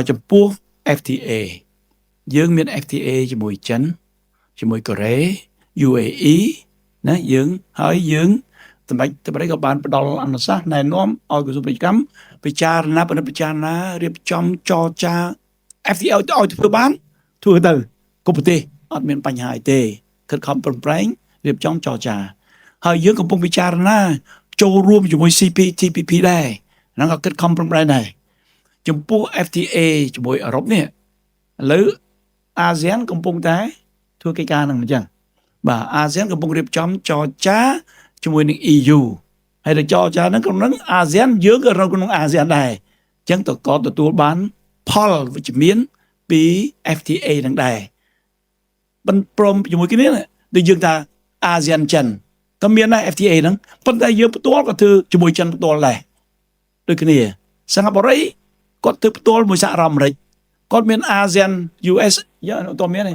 ចំពោះ FTA យើងមាន FTA ជាមួយចិនជាមួយកូរ៉េ UAE ណាយើងហើយយើងសម្ដេចតបរិក៏បានផ្ដល់អនុសាសន៍ណែនាំឲ្យក្រសួងពាណិជ្ជកម្មពិចារណាពិនិត្យពិចារណារៀបចំចរចា FTA ឲ្យធ្វើបានធ្វើទៅគ្រប់ប្រទេសអត់មានបញ្ហាអីទេខិតខំប្រឹងប្រែងរៀបចំចរចាហើយយើងកំពុងពិចារណាចូលរួមជាមួយ CPTPP ដែរហ្នឹងក៏ខិតខំប្រឹងប្រែងដែរចំពោះ FTA ជាមួយអឺរ៉ុបនេះឥឡូវអាស៊ានកំពុងតែធ្វើកិច្ចការហ្នឹងអញ្ចឹងបាទអាស៊ានកំពុងរៀបចំចរចាជាមួយនឹង EU ហើយដល់ចរចាហ្នឹងក្នុងហ្នឹងអាស៊ានយើងក៏នៅក្នុងអាស៊ានដែរអញ្ចឹងតក៏ទទួលបានផលវិជ្ជមានពី FTA ហ្នឹងដែរមិនព្រមជាមួយគ្នាដូចយើងថាអាស៊ានចិនក៏មានដែរ FTA ហ្នឹងប៉ុន្តែយើងផ្ទាល់ក៏ធ្វើជាមួយចិនផ្ទាល់ដែរដូចគ្នាសិង្ហបុរីគាត់ធ្វើផ្ទាល់មួយសហរដ្ឋអាមេរិកគាត់មានអាស៊ាន US យ៉ាអត់មានទេ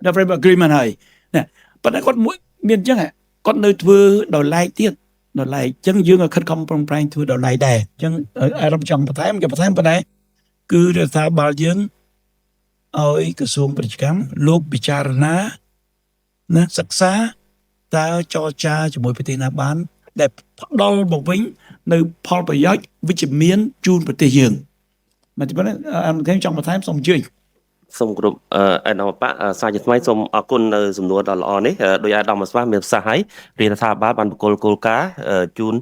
The framework agreement ហើយណាប៉ុន្តែគាត់មួយមានអញ្ចឹងគាត់នៅធ្វើដោយឡែកទៀតដោយឡែកអញ្ចឹងយើងក៏ខិតខំប្រឹងប្រែងធ្វើដោយឡែកដែរអញ្ចឹងអារម្មណ៍ចង់បន្ថែមគេបន្ថែមប៉ុន្តែគឺរដ្ឋាភិបាលយើងឲ្យក្រសួងពាណិជ្ជកម្មលោកពិចារណាណាសិក្សាតើចរចាជាមួយប្រទេសណាបាន ដែលផ្ដល់មកវិញនៅផលប្រយោជន៍វិជ្ជមានជូនប្រទេសយើងមកទីប៉ុណ្ណេះអមខ្ញុំចង់បន្ថែមសូមអញ្ជើញ សូមគោរពអេដាមបៈសាជាថ្មីសូមអរគុណនៅសំណួរដ៏ល្អនេះដោយអាដាមស្វាមានប្រសាសន៍ហើយរាជរដ្ឋាភិបាលបានបកគលគោលការណ៍ជូន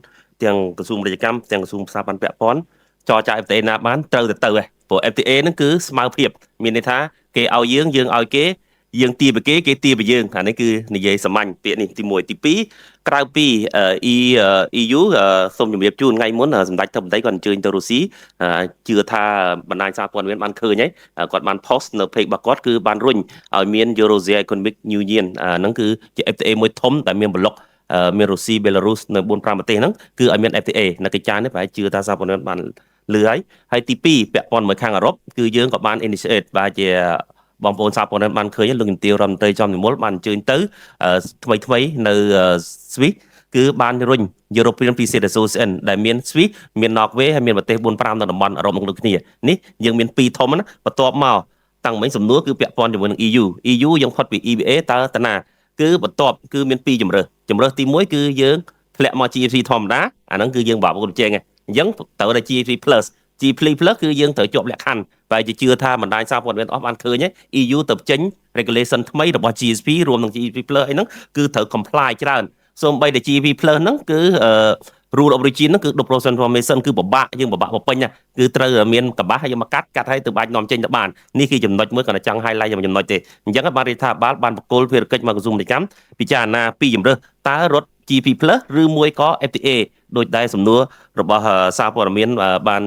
ទាំងក្រសួងពាណិជ្ជកម្មទាំងក្រសួងស្ថាប័នពាក់ព័ន្ធចរចា FTA ណាបានត្រូវទៅទៅហ៎ព្រោះ FTA ហ្នឹងគឺស្មើភាពមានន័យថាគេឲ្យយើងយើងឲ្យគេយើងទាពីគេគេទាពីយើងអានេះគឺនិយាយសាមញ្ញពាក្យនេះទី1ទី2ក្រៅពី E EU សូមជម្រាបជូនថ្ងៃមុនសម្ដេចធិបតីគាត់អញ្ជើញទៅរុស្ស៊ីជឿថាបណ្ដាញសារព័ត៌មានបានឃើញហើយគាត់បាន post នៅ page របស់គាត់គឺបានរុញឲ្យមាន Eurasia Economic Union ហ្នឹងគឺជា FTA មួយធំដែលមានប្លុកមានរុស្ស៊ីបេឡារុសនៅ4 5ប្រទេសហ្នឹងគឺឲ្យមាន FTA នៅកិច្ចការនេះប្រហែលជឿថាសារព័ត៌មានបានលឺហើយហើយទី2ពាក់ព័ន្ធមួយខាងអឺរ៉ុបគឺយើងក៏បាន initiate បាទជាបងប្អូនសារព័ត៌មានបានឃើញលោកជំទាវរដ្ឋមន្ត្រីចំនិមលបានអញ្ជើញទៅថ្មីថ្មីនៅស្វីសគឺបានរុញ European Free Trade Association ដែលមានស្វីសមាន Norway ហើយមានប្រទេស4 5នៅតំបន់អឺរ៉ុបនឹងដូចគ្នានេះយើងមានពីរធំណាបន្ទាប់មកតាំងមិញសំណួរគឺពាក់ព័ន្ធជាមួយនឹង EU EU យើងផុតពី EBA តើតាណាគឺបន្ទាប់គឺមានពីរជំរើសជំរើសទី1គឺយើងធ្លាក់មក GSP ធម្មតាអាហ្នឹងគឺយើងបាក់ប្រកួតប្រជែងអញ្ចឹងត្រូវតែ GSP Plus GSP Plus គឺយើងត្រូវជាប់លក្ខខណ្ឌបែរជាជឿថាបណ្ដាញសារព័ត៌មានអស់បានឃើញ EU ទៅចេញ regulation ថ្មីរបស់ GSP រួមនឹង GSP Plus អីហ្នឹងគឺត្រូវ comply ច្រើនសូម្បីតែ GSP Plus ហ្នឹងគឺ rule of origin ហ្នឹងគឺ10% information គឺពិបាកយើងពិបាកបំពេញណាគឺត្រូវមានកបាសហើយយកមកកាត់កាត់ហើយទៅបាច់នាំចេញទៅបាននេះគឺចំណុចមួយគាត់ចង់ highlight យ៉ាងចំណុចទេអញ្ចឹងបានរដ្ឋាភិបាលបានបកគលភារកិច្ចមកក្រសួងពាណិជ្ជកម្មពិចារណាពីជំរើសតើរត់ GSP Plus ឬមួយក៏ FTA ដោយដែលសំណួររបស់សារព័ត៌មានបាន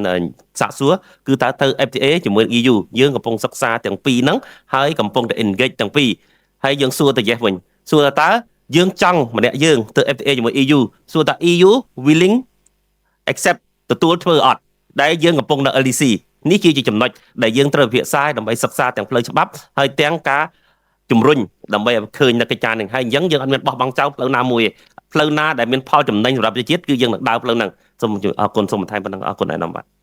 សាកសួរគឺតើទៅ FTA ជាមួយ EU យើងកំពុងសិក្សាទាំងពីរហ្នឹងហើយកំពុងតែ engage ទាំងពីរហើយយើងសួរទៅ yes វិញសួរថាតើយើងចង់ម្នាក់យើងទៅ FTA ជាមួយ EU សួរថា EU willing accept ទទួលធ្វើអត់ដែលយើងកំពុងនៅ LDC នេះគឺជាចំណុចដែលយើងត្រូវពិភាក្សាដើម្បីសិក្សាទាំងផ្លូវច្បាប់ហើយទាំងការជំរុញដើម្បីឲ្យឃើញនៅកិច្ចការនេះហើយអញ្ចឹងយើងអត់មានបោះបង់ចោលផ្លូវណាមួយទេផ្លូវណាដែលមានផលចំណេញសម្រាប់ប្រជាជាតិគឺយើងនឹងដើរផ្លូវហ្នឹងសូមអរគុណសូមបន្ថែមប៉ុណ្ណឹងអរគុណឯកឧត្តមបាទ។